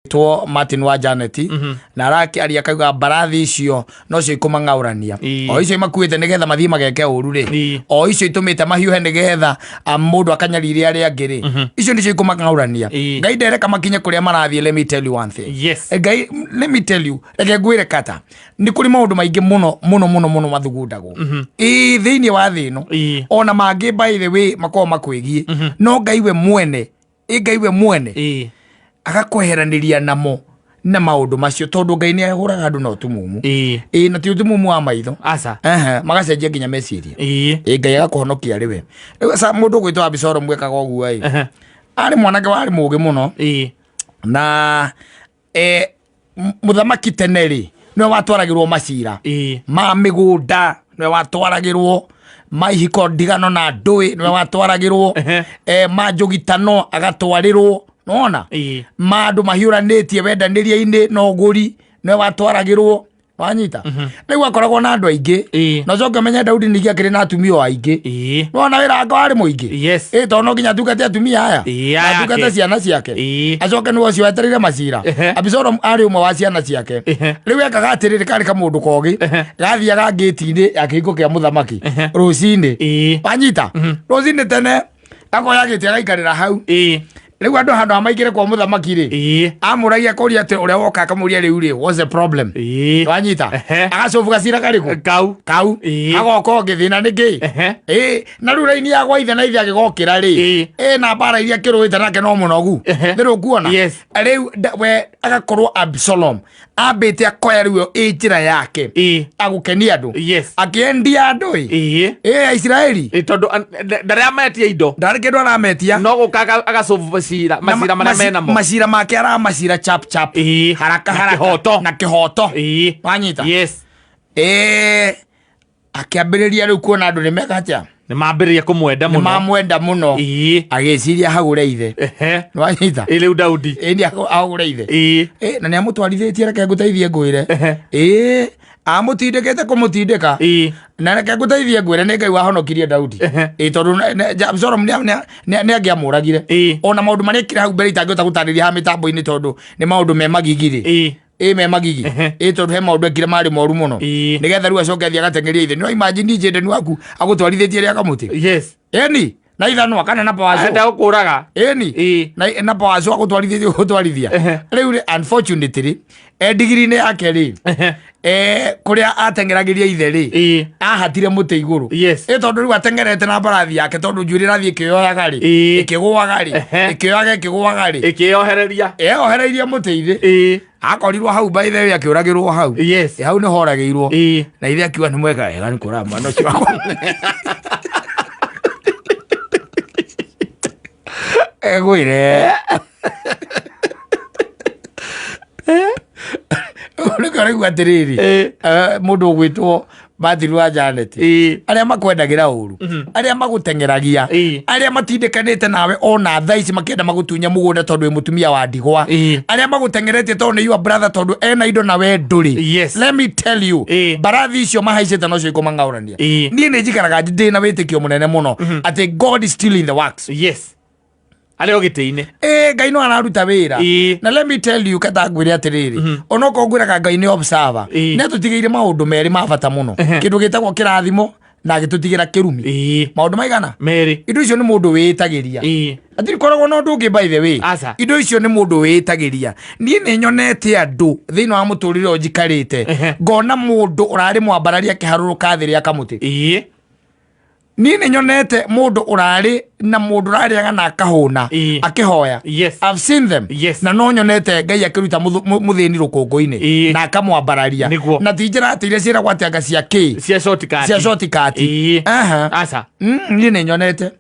Two Martin wa Janet na arakĩaria akauga mbarathi icio nocio ikũmang'aũrania. O icio imakuĩte nĩgetha mathiĩ mageke ũru rĩ, o icio itũmĩte mahiũhe nĩgetha mũndũ akanyarire arĩa angĩ rĩ, icio nĩcio ikũmang'aũrania. Ngai ndereka makinye kũrĩa marathiĩ. Let me tell you one thing. Ngai, let me tell you, reke ngwĩre kata nĩ kũrĩ maũndũ maingĩ mũno mũno mũno mũno mathugundagwo ĩĩ thĩinĩ wa thĩ ĩno, ona mangĩ by the way makoragwo makwĩgiĩ, no Ngai we mwene, ĩ Ngai we mwene agakweheranĩria namo na maũndũ macio, tondũ Ngai nĩ ahũraga andũ na ũtumumu. Ĩ na ti ũtumumu wa maitho. Aca. Ehe, magacenjia nginya meciria. Ĩ Ngai agakũhonokia rĩwe. Rĩu mũndũ ũgwĩtwo Abisalomu ekaga ũguo ĩ arĩ mwanake warĩ mũũgĩ mũno na mũthamaki tene rĩ, nĩwe watwaragĩrwo macira ma mĩgũnda, nĩwe watwaragĩrwo ma ihiko ndigano na ndũĩ, nĩwe watwaragĩrwo ma njũgitano agatwarĩrwo, nona ma andũ mahiũranĩtie wendanĩria-inĩ na ũgũri, nĩwe watwaragĩrwo, wanyita? Rĩu akoragwo na andũ aingĩ. Na ũcoke ũmenye Daudi ningĩ akĩrĩ na atumia o aingĩ. Nona wĩra wake warĩ mũingĩ. Ĩ tondũ no nginya atungate atumia aya Aya na atungate ake. ciana ciake, acoke nĩwe ũcio wetereire macira. Abisalomu arĩ ũmwe wa ciana ciake. Rĩu ekaga atĩrĩrĩ, karĩ kamũndũ kogĩ gathiaga ngĩti-inĩ ya kĩhingo kĩa mũthamaki rũcinĩ, wanyita? Rũcinĩ tene akoya gĩtĩ agaikarĩra hau. Rĩu andũ handũ ha maingĩre kwa mũthamaki rĩ, amũragia akũria atĩ ũrĩa woka akamũria, rĩu rĩ, what's the problem? Wanyita? Agacobu gacira karĩkũ? Kau. Kau. Agoka ũngĩ, thĩna nĩ kĩ? Ĩ na rĩu raini ya gwa ithe na ithe agĩgokĩra rĩ, ĩ na mbara iria kĩrũĩte nake no mũnogu. Nĩ rũkuona? Yes. Rĩu we agakorwo Absalom ambĩte akoya rĩu ĩyo ĩ njĩra yake agũkenia andũ, akĩendia andũ ĩ ĩ Aisiraeli. Ĩ, tondũ ndarĩa metia indo. Ndarĩ kĩndũ arametia. No gũka agacobu macira Na macira marĩa menamo. Macira make aramacira chap chap, haraka Na haraka. kĩhoto. Na kĩhoto. Wanyita? Yes. Ĩ akĩambĩrĩria rĩu kuona andũ nĩ meka atĩa? Nĩ mambĩrĩria kũmwenda Nĩ mũno. mamwenda mũno. Agĩciria hagũre ithe. Nĩwanyita? Ĩ rĩu Daudi. Ĩ nĩ ahũre ithe. Ĩ, na nĩ amũtwarithĩtie, reke ngũteithie ngwĩre. Ĩ amũtindĩkĩte kũmũtindĩka. Na reke ngũteithie ngwĩre, nĩ Ngai wahonokirie Daudi. Ĩ tondũ Absalom nĩ angĩamũragire. Ona maũndũ marĩa ekire hau mbere itangĩhota gũtarĩria haha mĩtambo-inĩ, tondũ nĩ maũndũ me magigi rĩ. Ĩ me magigi. Ĩ tondũ he maũndũ ekire marĩ moru mũno. Nĩgetha rĩu acoke athiĩ agateng'eria ithe. No imagine njĩndeni waku agũtwarithĩtie rĩa kamũtĩ. Ĩni na ithanwa kana na power Enda gũkũraga. Ĩni na power saw agũtwarithĩtie gũtwarithia. Rĩu rĩ, unfortunately, e ndigiri-inĩ yake rĩ, kũrĩa ateng'eragĩria ithe rĩ, ahatire mũtĩ igũrũ. Ĩ tondũ rĩu ateng'erete na mbarathi yake, tondũ njuĩrĩ ĩrathiĩ ĩkĩyoyaga rĩ, ĩkĩgũaga rĩ, ĩkĩyoyaga ĩkĩgũaga rĩ, Ĩkĩyohereria. Eyohereirie mũtĩ-inĩ. Akorirwo hau by the way akĩũragĩrwo hau. Ĩ hau nĩho oragĩirwo. Na ithe akiuga nĩ mweka wega nĩ kũraga mwana ũcio wakwa. Egwĩre nĩkĩo raigua atĩrĩrĩ, mũndũ ũgwĩtwo Martin wa Janet, arĩa makwendagĩra ũru, arĩa magũteng'eragia, arĩa matindĩkanĩte nawe ona thaa ici makĩenda magũtunya mũgũnda tondũ wĩ mũtumia wa ndigwa, arĩa magũteng'eretie tondũ nĩ your brother, tondũ ena indo na we ndũrĩ. Let me tell you, mbarathi icio mahaicĩte nocio ikũmang'aũrania. Niĩ nĩ njikaraga ndĩ na wĩtĩkio mũnene mũno atĩ God is still in the works. Yes, arĩ o gĩtĩ-inĩ. Ĩ Ngai no araruta wĩra. Na let me tell you, kata ngwĩre atĩrĩrĩ, onokorwo ngwĩraga Ngai nĩ observer, nĩ atũtigĩire maũndũ merĩ ma bata mũno, kĩndũ gĩtagwo kĩrathimo na agĩtũtigĩra kĩrumi. Maũndũ maigana? Merĩ. Indo icio nĩ mũndũ wĩĩtagĩria. Hatirĩ koragwo na ũndũ ũngĩ by the way. Aca. Indo icio nĩ mũndũ wĩĩtagĩria. Niĩ nĩ nyonete andũ thĩinĩ wa mũtũrĩre ũyũ njikarĩte, ngona mũndũ ũrarĩ mwambararia akĩharũrũka thĩ rĩa kamũtĩ. Niĩ nĩ nyonete mũndũ ũrarĩ na mũndũ ũrarĩaga na akahũna akĩhoya. I've seen them. Na no nyonete Ngai akĩruta mũthĩni rũkũngũ-inĩ na akamwambararia. Na ti njĩra atĩ iria ciĩragwo atĩ anga cia kĩ, cia shortcut. Cia shortcut. Aha. Aca. Niĩ nĩ nyonete,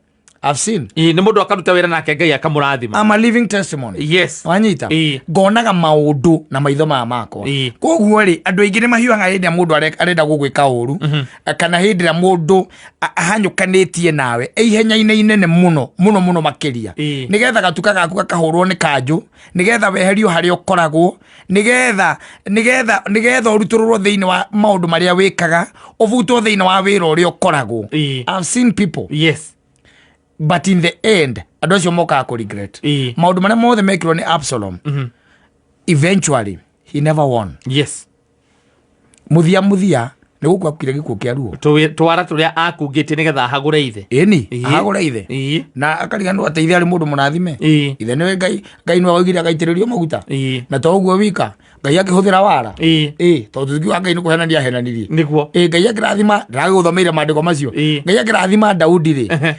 I've seen. Ĩĩ, nĩ mũndũ akaruta wĩra nake Ngai akamũrathima. I'm a living testimony. Wanyita? Ngonaga maũndũ na maitho maya makwa. Koguo rĩ, andũ aingĩ nĩ mahiũhaga hĩndĩ ĩrĩa mũndũ arenda gũgwĩka ũru, kana hĩndĩ ĩrĩa mũndũ ahanyũkanĩtie nawe e ihenya-inĩ inene mũno mũno mũno makĩria, nĩgetha gatuka gaku gakahũrwo nĩ kanjũ, nĩgetha weherio harĩa ũkoragwo, nĩgetha ũrutũrũrwo thĩinĩ wa maũndũ marĩa wĩkaga, ũbutwo thĩinĩ wa wĩra ũrĩa ũkoragwo. I've seen people. But in the end andũ acio mokaga kũ regret maũndũ marĩa mothe mekirwo nĩ Absalom. Eventually he never won. Muthia muthia nĩ gũkua akuire gĩkuũ kĩa ruo. Twara tũrĩa akungĩtie nĩgetha ahagũre ithe. Ĩni, ahagũre ithe. Na akariganĩrwo atĩ ithe arĩ mũndũ mũrathime. Ithe nĩwe Ngai, Ngai nĩwe waugire agaitĩrĩrio maguta. Na to ũguo wika, Ngai akĩhũthĩra wara. Ĩ, tondũ tũtiuga Ngai nĩ kũhenania ahenanirie. Nĩguo. Ĩ, Ngai akĩrathima, ndĩragĩgũthomeire maandĩko macio. Ngai akĩrathima Daudi rĩ,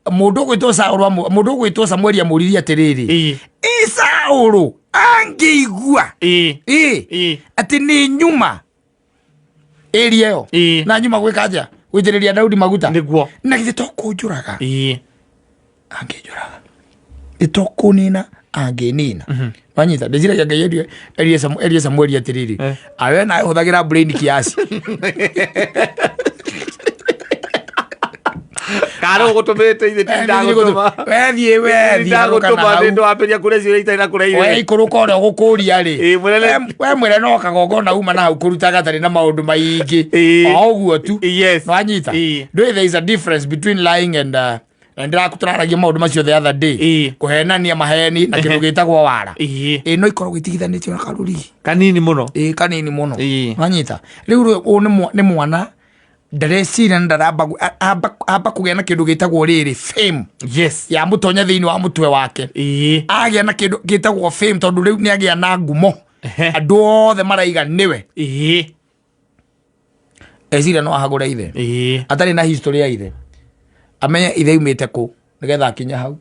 Mũndũ ũgwĩtwo Saũlũ mũndũ ũgwĩtwo Samueli amũririe atĩrĩrĩ, Ĩ Saũlũ angĩigua ĩ atĩ nĩ nyuma ĩria ĩyo na nyuma gwĩka atĩa, gũitĩrĩria Daudi maguta? Nĩguo. Na githĩ to kũnjũraga? Angĩnjũraga, nĩ to kũnina angĩnina. Wanyita? Ndĩciragia Ngai erie Samueli atĩrĩrĩ, awe nawe hũthagĩra brain kiasi. Kana ũgũtũmĩte ithe ti ndagũtũma. Wethiĩ wethiĩ Ndagũtũma nĩ ndwambĩrĩria kũrĩa ciũria itarĩ na kũrĩa we irĩ. ikũrũka ũrĩa ũgũkũria rĩ. Ĩ, mũnene. We mwĩre no kagongona uma na hau kũruta gatarĩ na maũndũ maingĩ. O ũguo tu. Nwanyita? Ndũĩ there is a difference between lying and na ndĩrakũtũraragia maũndũ macio the other day, kũhenania maheni na kĩndũ gĩtagwo wara. Ĩ, no ikoragwo itigithanĩtio na karũrigi Kanini mũno. Ĩ, kanini mũno. Nwanyita? Rĩu rĩ, ũyũ nĩ mwana ndareciria na ndaramba amba kũgĩa na kĩndũ gĩtagwo rĩrĩ fame ya mũtonya thĩinĩ wa mũtwe wake. Agĩa na kĩndũ gĩtagwo fame, tondũ rĩu nĩ agĩa na ngumo, andũ othe maraiga nĩwe. Eciria no ahagũre ithe atarĩ na history ya ithe, amenye ithe aumĩte kũ nĩgetha akinye hau.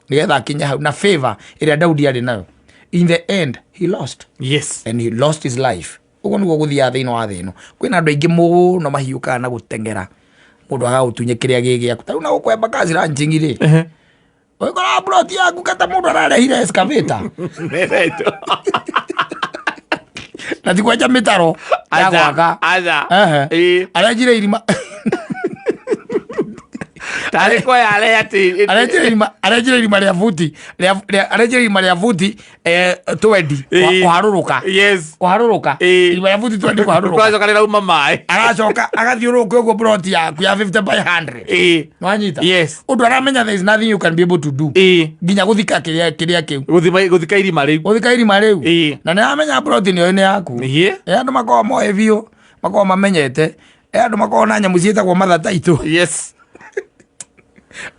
Nĩgetha akinye hau na favor ĩrĩa Daudi arĩ nayo. In the end he lost and he lost his life. Ũguo nĩguo gũthiaga thĩinĩ wa thĩ ĩno. Kwĩna andũ aingĩ mũno mahiũkaga na gũteng'era, mũndũ agagũtunya kĩrĩa gĩ gĩaku. Ta rĩu na gũkũ Embakasi ranching rĩ, ũgĩkora plot yaku kata mũndũ ararehire excavator na ti kwenja mĩtaro ya Aca, gwaka. aca. Ehe. Arenjire irima. Tarĩ kwa yare atĩ Arenjire irima rĩa buti arenjire irima rĩa buti 20 kũharũrũka. Kũharũrũka. Irima rĩa buti 20 kũharũrũka. Kũracoka rĩrauma maĩ. Aracoka agathiũrũrũka ũguo plot yaku ya 50 by 100. Nwanyita? Yes. Ũndũ aramenya there is nothing you can be able to do, nginya gũthika kĩrĩa kĩu. Gũthika irima rĩu. Gũthika irima rĩu. Na nĩ aramenya plot nĩyo nĩ yaku. Andũ makoragwo moĩ biũ, makoragwo mamenyete. Andũ makoragwo na nyamũ ciĩtagwo mother title.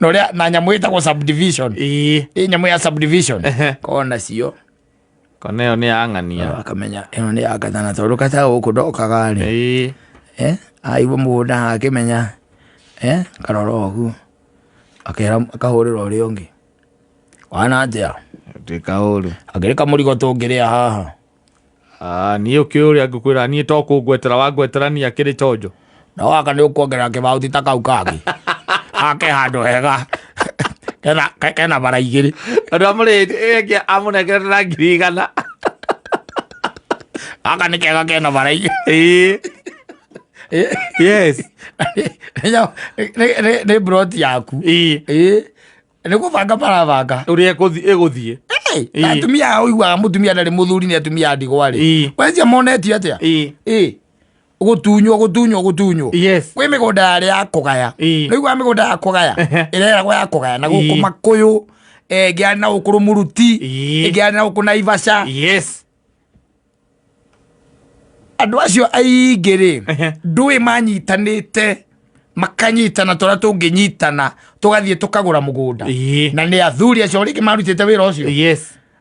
Na ũrĩa na nyamũ ĩtagwo subdivision. Ĩ, nyamũ ya subdivision. Koragwo nacio. Kona ĩyo nĩ ya ng'ania. Akamenya ĩno nĩ ya katana, tondũ kata gũkũ ndokaga rĩ. Aigua mũgũnda akĩmenya, karora ũguo akera akahũrĩra ũrĩa ũngĩ, wana atĩa? Ndĩka ũru. Akĩrĩ kamũrigo tũngĩrĩa haha. Ah, niĩ ũkĩũria ngũkwĩra niĩ to kũngwetera wangwetera niĩ akĩrĩ chonjo. No waka nĩ ũkuongerera kĩbaũ ti ta kau kangĩ hake handũ hega kena bara igĩrĩ. Tondũ amũrĩ amũnengerete na 100,000. Gaka nĩ kega kena bara igĩrĩ. Yes. Nĩ broti yaku. Ĩ, nĩ gũbanga barabanga Ũrĩa ĩgũthiĩ. Na atumia aya ũiguaga mũtumia ndarĩ mũthuri nĩ atumia a ndigwa rĩ, wecia monetio atĩa? Ĩ, gũtunywo gũtunywo gũtunywo. Kwĩ mĩgũnda yarĩ ya kũgaya. Nĩũiguaga mĩgũnda ya kũgaya ĩreragwo ya kũgaya na gũkũ Makũyũ, ĩngĩ yarĩ na gũkũ Rũmuruti, ĩngĩ yarĩ na gũkũ Naivasha. Andũ acio aingĩ rĩ, ndũĩ manyitanĩte makanyitana tũrĩa tũngĩnyitana tũgathiĩ tũkagũra mũgũnda. Na nĩ athuri acio rĩngĩ marutĩte wĩra ũcio.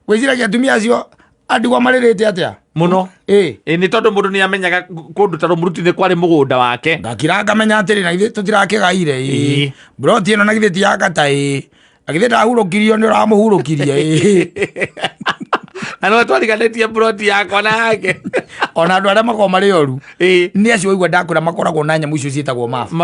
Gwĩciragia atumia acio andigwa marĩrĩte atĩa? Mũno. Ĩ, nĩ tondũ mũndũ nĩ amenyaga kũndũ ta Rũmuruti nĩ kwarĩ mũgũnda wake. Ngakira ngamenya atĩrĩ, na githĩ tũtirakĩgaire? Ĩ, broti ĩno na githĩ ti ya kata? Ĩ, na githĩ ndahurũkirio nĩ ũramũhurũkirie? Ĩ. Na no twariganĩtie broti yakwa na yake. Ona andũ arĩa makoragwo marĩ oru nĩ acio waigua ndakwĩra makoragwo na nyamũ icio ciĩtagwo mabu.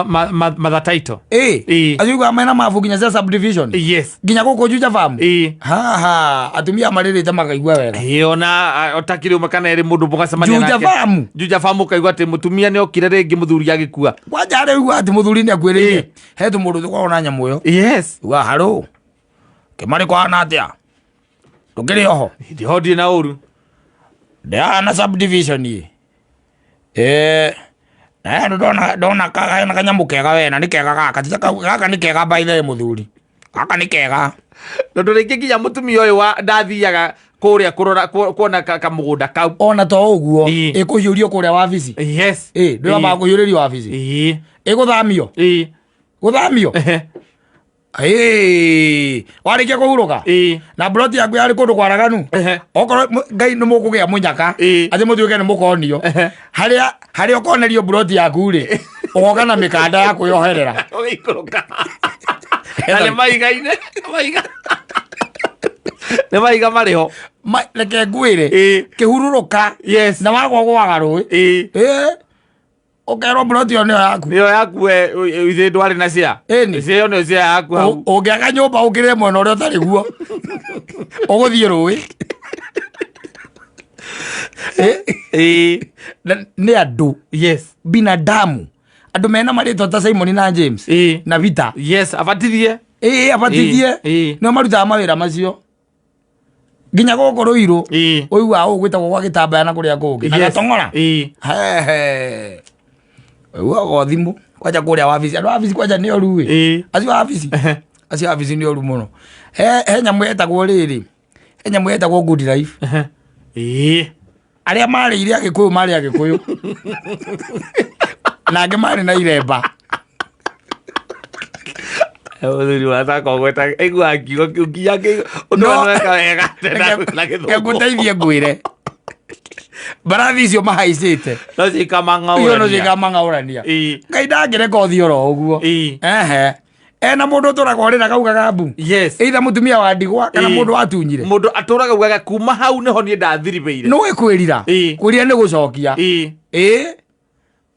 Mother title. Ĩ, acio waigua mena mabu nginya cia subdivision, nginya gũkũ Juja Farm. Haha atumia marĩrĩte makaigua wega. Ĩ, ona ũtakĩrĩ ũmwe kana erĩ mũndũ mũgacemania Juja nake. Farm. Juja Farm ũkaigua atĩ mũtumia nĩ okire rĩngĩ mũthuri agĩkua. Kwanja harĩa ũigua atĩ mũthuri nĩ akuĩrĩire, he tũmũndũ tũkoragwo na nyamũ ĩyo. Uga harũ kĩmarĩ kũhana atĩa, ndũkĩrĩ oho? Ndiho, ndirĩ na ũru. Ndĩhana subdivision ĩ. Eh, na handũ ndona hena kanyamũ kega we, na nĩ kega gaka, ti ta kau, gaka nĩ kega by the way mũthuri, gaka nĩ kega. Tondũ rĩngĩ nginya mũtumia ũyũ wa ndathiaga Kũrĩa kũrora kuona kamũgũnda kau. Ona to ũguo, Ĩĩ. ĩkũhiũrio kũrĩa wabici. Yes. Ĩ, ndĩramba kũhiũrĩrio wabici. Ĩgũthamio. Gũthamio. Ĩĩ, warĩkia kũhurũka na mburoti yaku yarĩ kũndũ kwaraganu, okorwo Ngai nĩ mũkũgĩa mũnyaka, atĩ mũtuĩke nĩ mũkonio harĩa harĩa ũkonerio mburoti yaku rĩ, ũgoka na mĩkanda ya kwĩyoherera. Ũgĩikũrũka na nĩ maiga-inĩ, maiga nĩ maiga marĩ ho. Reke ngwĩre, kĩhurũrũka na wagwa gwaga rũĩ. Ĩĩ, ũkerwo mburoti ĩyo nĩyo yaku. Nĩyo yaku we, ithe ndwarĩ na cia. Ĩni. Cia ĩyo nĩyo cia yaku hau. Ũngĩaka nyũmba ũkĩrĩre mwena ũrĩa ũtarĩ guo, ũgũthiĩ rũĩ. Nĩ andũ binadamu, andũ mena marĩtwa ta Simon na James na Peter. Yes, abatithie. Ĩĩ, abatithie. Nĩo marutaga mawĩra macio nginya gũkũ Rũirũ. Ũiguaga ũũ gwĩtagwo gwa gĩtambaya na kũrĩa kũngĩ na Gatong'ora. Hehe, ũiguaga o thimũ kwanja kũrĩa wabici, andũ a wabici kwanja nĩ oru ĩ. Acio a wabici, acio a wabici nĩ oru mũno. He nyamũ yetagwo rĩrĩ, he nyamũ yetagwo Good Life. Arĩa marĩire Agĩkũyũ marĩ Agĩkũyũ na angĩ marĩ na iremba. Mũthuri wa Sako gweta aiguaga kiugo kĩu nginya ũndũ No. weka wega na gĩthũngũ. Ngũteithie ngwĩre, mbarathi icio mahaicĩte no iyo no cikamang'aũrania. cikamang'aũrania. Ngai ndangĩreka ũthiĩ oro ũguo. Ehe, ena mũndũ ũtũraga ũrĩra kaugaga mbu, either mũtumia wa ndigwa kana mũndũ watunyire. Mũndũ atũraga ugaga kuma hau nĩho niĩ ndathiribĩire. Nĩ kwĩrira. Kwĩrira nĩ gũcokia. Ĩĩ,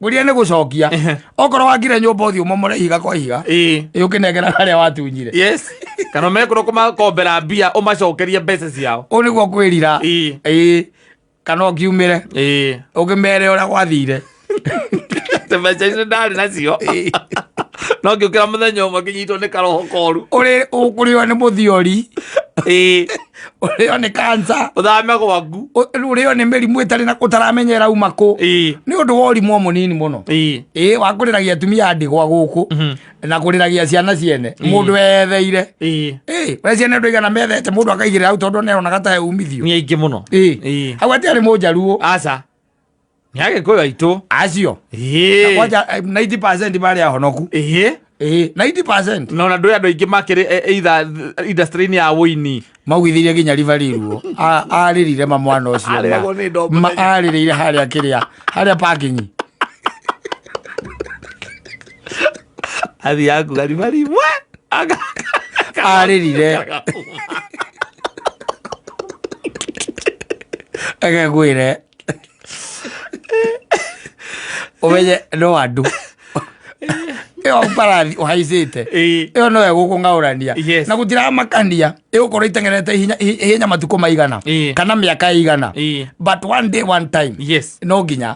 kwĩrira nĩ gũcokia. Okorwo wakire nyũmba, ũthiĩ ũmomore ihiga kwa ihiga. Ĩ, ũkĩnengera harĩa watunyire. Yes, kana mekũrwo kũmakombera mbia, ũmacokerie mbeca ciao. Ũũ nĩguo kwĩrira. Ĩĩ, kana ũkiumĩre, ũkĩmere ũrĩa gwathire. Atĩ mbeca icio ndarĩ nacio, no ngĩũkĩra mũthenya ũmwe ngĩnyitwo nĩ karoho koru. Ũrĩ ũkũrĩo nĩ mũthiori, ũrĩo nĩ kansa, ũthame gwaku. Ũrĩo nĩ mĩrimũ ĩtarĩ na ũtaramenya ĩrauma kũ, nĩ ũndũ wa ũrimũ o mũnini mũno. Ĩĩ, wa kũrĩragia atumia a ndigwa gũkũ na kũrĩragia ciana ciene mũndũ etheire. Ĩĩ, we ciene andũ aigana methete mũndũ akaigĩrĩra hau tondũ nĩaronaga ta he umithio. Nĩ aingĩ mũno. Ĩĩ, hau atiarĩ mũnjaruo. Aca, nĩ Agĩkũyũ aitũ. Acio kwanja 90% marĩ ahonoku. Ĩĩ, 90%. No na ndũĩ andũ aingĩ makĩrĩ either industry-inĩ ya ũini. Maugithirie nginya ribarirwo arĩrire ma mwana ũcio ma. Arĩragwo nĩ ndombo. Ma arĩrĩire harĩa kĩrĩa harĩa parking. Athiaga kuga ribarimwe. Arĩrire agegwĩre ũmenye no andũ ĩyo mbarathi ũhaicĩte ĩyo no ĩgũkũng'aũrania na gũtiramakania ĩgũkorwo itengerete ihenya matukũ maigana kana mĩaka ĩigana, but one day, one time, no nginya,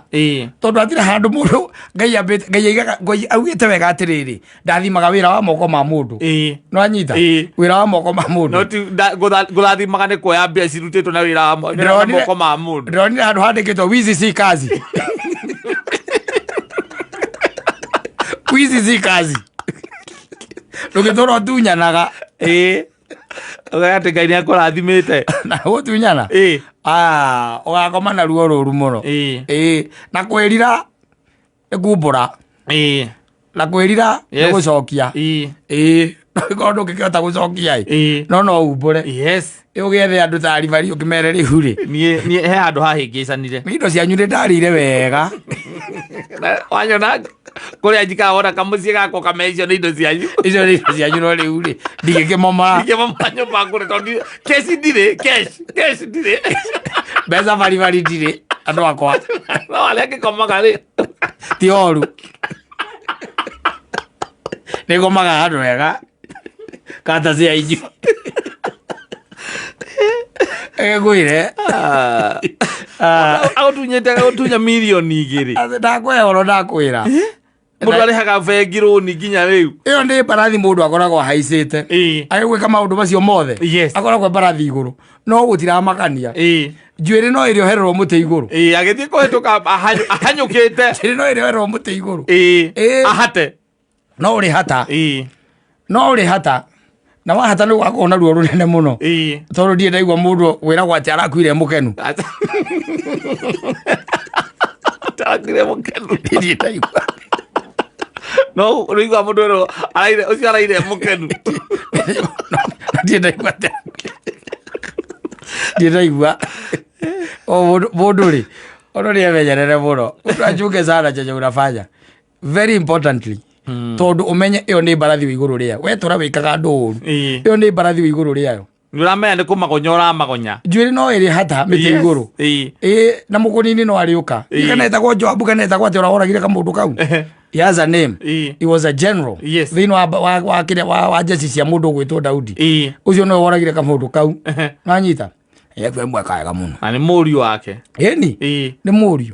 tondũ hatirĩ handũ mũndũ Ngai ambĩte, Ngai aigaga, Ngai augĩte wega atĩrĩrĩ, ndathimaga wĩra wa moko ma mũndũ. No anyita wĩra wa moko ma mũndũ. No ti ngũrathimaga nĩ kuoya mbia cirutĩtwo na wĩra wa na moko ma mũndũ. Ndĩronire handũ handĩkĩtwo "wizi si kazi", "wizi si kazi", ndũgĩtũra ũtunyanaga. Ĩĩ, ũgaya atĩ Ngai nĩ akũrathimĩte. Na gũtunyana, ah, ũgakoma na ruo rũru mũno. Ĩĩ, na kwĩrira nĩ kumbũra, na kwĩrira nĩ gũcokia. Ĩĩ, korwo ndũngĩkĩhota gũcokia ĩ, no umbũre. Ũgĩethe andũ ta ribari ũkĩmere rĩu rĩ, Niĩ he handũ hahĩngĩcanire. Nĩ indo cianyu nĩ ndarĩire wega. Wanyona kũrĩa njikara, wona kamũciĩ gakwa kame, icio nĩ indo cianyu. Icio nĩ indo cianyu, no rĩu rĩ, ndingĩkĩmomora. Ingĩmomora nyũmba ngũre tondũ cash ndirĩ, cash ndirĩ. Mbeca baribari ndirĩ, andũ akwa. No arĩa angĩkomaga rĩ, ti oru, nĩ ngomaga handũ wega kata cia inyu ngwĩre. Agũtunyĩte, agũtunya mirioni 2. Ndakwĩra ũhoro, ndakwĩra. Mũndũ arĩhaga bengi rũni nginya rĩu. Ĩyo nĩ mbarathi mũndũ akoragwo ahaicĩte agĩgwĩka maũndũ macio mothe. Akoragwo mbarathi igũrũ, no gũtiramakania. Njuĩrĩ no ĩrĩohererwo mũtĩ igũrũ. Agĩthiĩ kũhĩtũka ahanyũkĩte. Njuĩrĩ no ĩrĩohererwo mũtĩ igũrũ. Ahate. No ũrĩ hata, no ũrĩ hata. Na wahata nĩ ũgakorwo na ruo rũnene mũno. Tondũ ndirĩ ndaigua mũndũ wĩragwo atĩ arakuire e mũkenu. Arakuire mũkenu. Ndirĩ ndaigua. No ũraigua mũndũ ĩrwo araire ũcio araire mũkenu. Ndirĩ ndaigua atĩ ndirĩ ndaigua. O mũndũ mũndũ rĩ, mũndũ nĩ emenyerere mũno. Mũndũ achunge sana chenye unafanya. Very importantly. Tondũ ũmenye ĩyo nĩ mbarathi wĩ igũrũ rĩayo. We tũra wĩkaga andũ ũru. Ĩyo nĩ mbarathi wĩ igũrũ rĩayo. Nĩ ũramenya nĩ kũmagonya ũramagonya. Njuĩrĩ no ĩrĩ hata mĩtĩ Yes. igũrũ. Ĩ na mũkũnini no arĩũka. Kana etagwo Joabu kana etagwo atĩ ũrĩa woragire kamũndũ kau. He has a name. He was a general. Thĩinĩ wa wa wa kĩrĩa wa, wa jeshi cia mũndũ ũgwĩtwo Daudi. Ũcio nĩwe woragire kamũndũ kau. Nanyita. Yekwe mweka wega mũno. Na nĩ mũriũ wake. Ĩni nĩ mũriũ.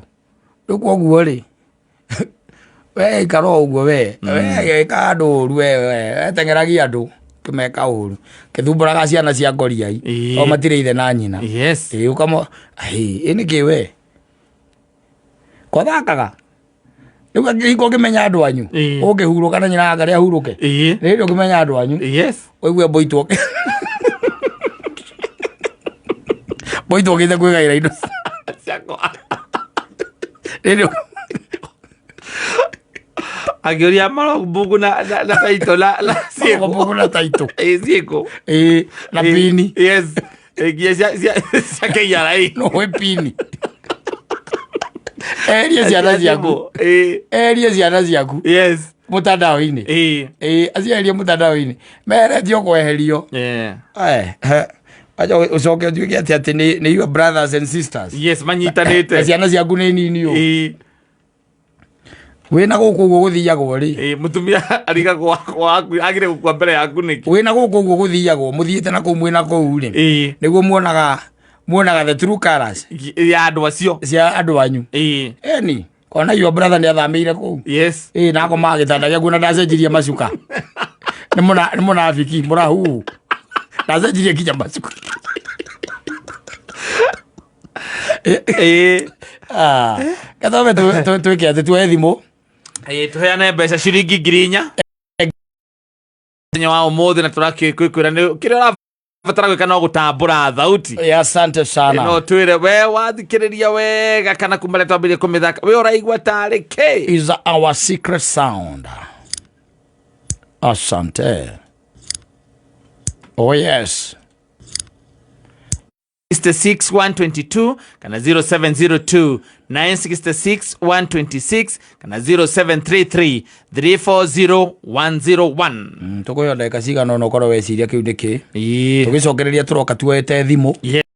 Rĩu koguo rĩ we ikara o ũguo we we ĩka andũ ũru we we teng'eragia andũ kĩmeka ũru kĩthumbũraga ciana cia ngoriai o matirĩ ithe na nyina. Ĩĩ ũkamo ĩ nĩkĩ we kothakaga rĩu angĩhingo ũngĩmenya andũ anyu ũngĩhurũka na nyina angarĩ ahurũke rĩrĩ ũngĩmenya andũ anyu ũigue mboitwo mboitwo ũgĩte kwĩgaĩra indo Ciakwa. Rĩrĩ Angĩũria marogbuku na na na taito na na ciĩko. Marogbuku na taito. Ĩĩ ciĩko. Ĩĩ na pini. Yes. Ĩĩ, nginya cia cia cia KRA. No wĩ pini. Eherie ciana ciaku. Ĩĩ. Eherie ciana ciaku. Yes. Mũtandao-inĩ. Ĩĩ. Ĩĩ acieherie mũtandao-inĩ. Meheretio kweherio. Yeah. Eh, eh, acha ũcoke ũtuĩke atĩ atĩ nĩ nĩ your brothers and sisters. Yes, Na manyitanĩte. ciana ciaku nĩ nini ũũ. Ĩĩ. Wĩna gũkũ ũguo gũthiagwo rĩ. Ĩĩ, mũtumia arigagwo waku agire gũkua mbere yaku nĩkĩ? Wĩna gũkũ ũguo gũthiagwo mũthiĩte na kũu mwĩna kũu rĩ. Ĩĩ. Nĩguo muonaga muonaga the true colors Ya andũ acio. cia andũ anyu. Ĩĩ. Eni kona your brother nĩ athamĩire kũu. Yes. Ĩĩ na akomaga gĩtanda gĩaku na ndacenjirie macuka. Nĩ mũna nĩ mũnabiki mũrahuhu. Ndacenjirie nginya macuka. Ĩĩ. Ah, gathome twĩke atĩ tuoe thimũ. Ĩĩ, tũheane mbeca ciringi 4,000 mũthenya wa ũmũthĩ na tũrakĩkwĩra nĩ kĩrĩa ũrabatara gwĩka no gũtambũra thauti. Eh, asante sana. No twĩre we wathikĩrĩria wega kana kuma rĩrĩa twambĩrĩrie kũmĩthaka we ũraigua tarĩ kĩ. Is our secret sound. Asante. Oh yes. 66 122 kana 0702 966 126 kana 0733 340 101. Tũkũheo ndagĩka cigana ũna ũkorwo weciria kĩu nĩ kĩ. Ĩĩ. Tũgĩcokereria tũroka tuoete thimũ. Yeah.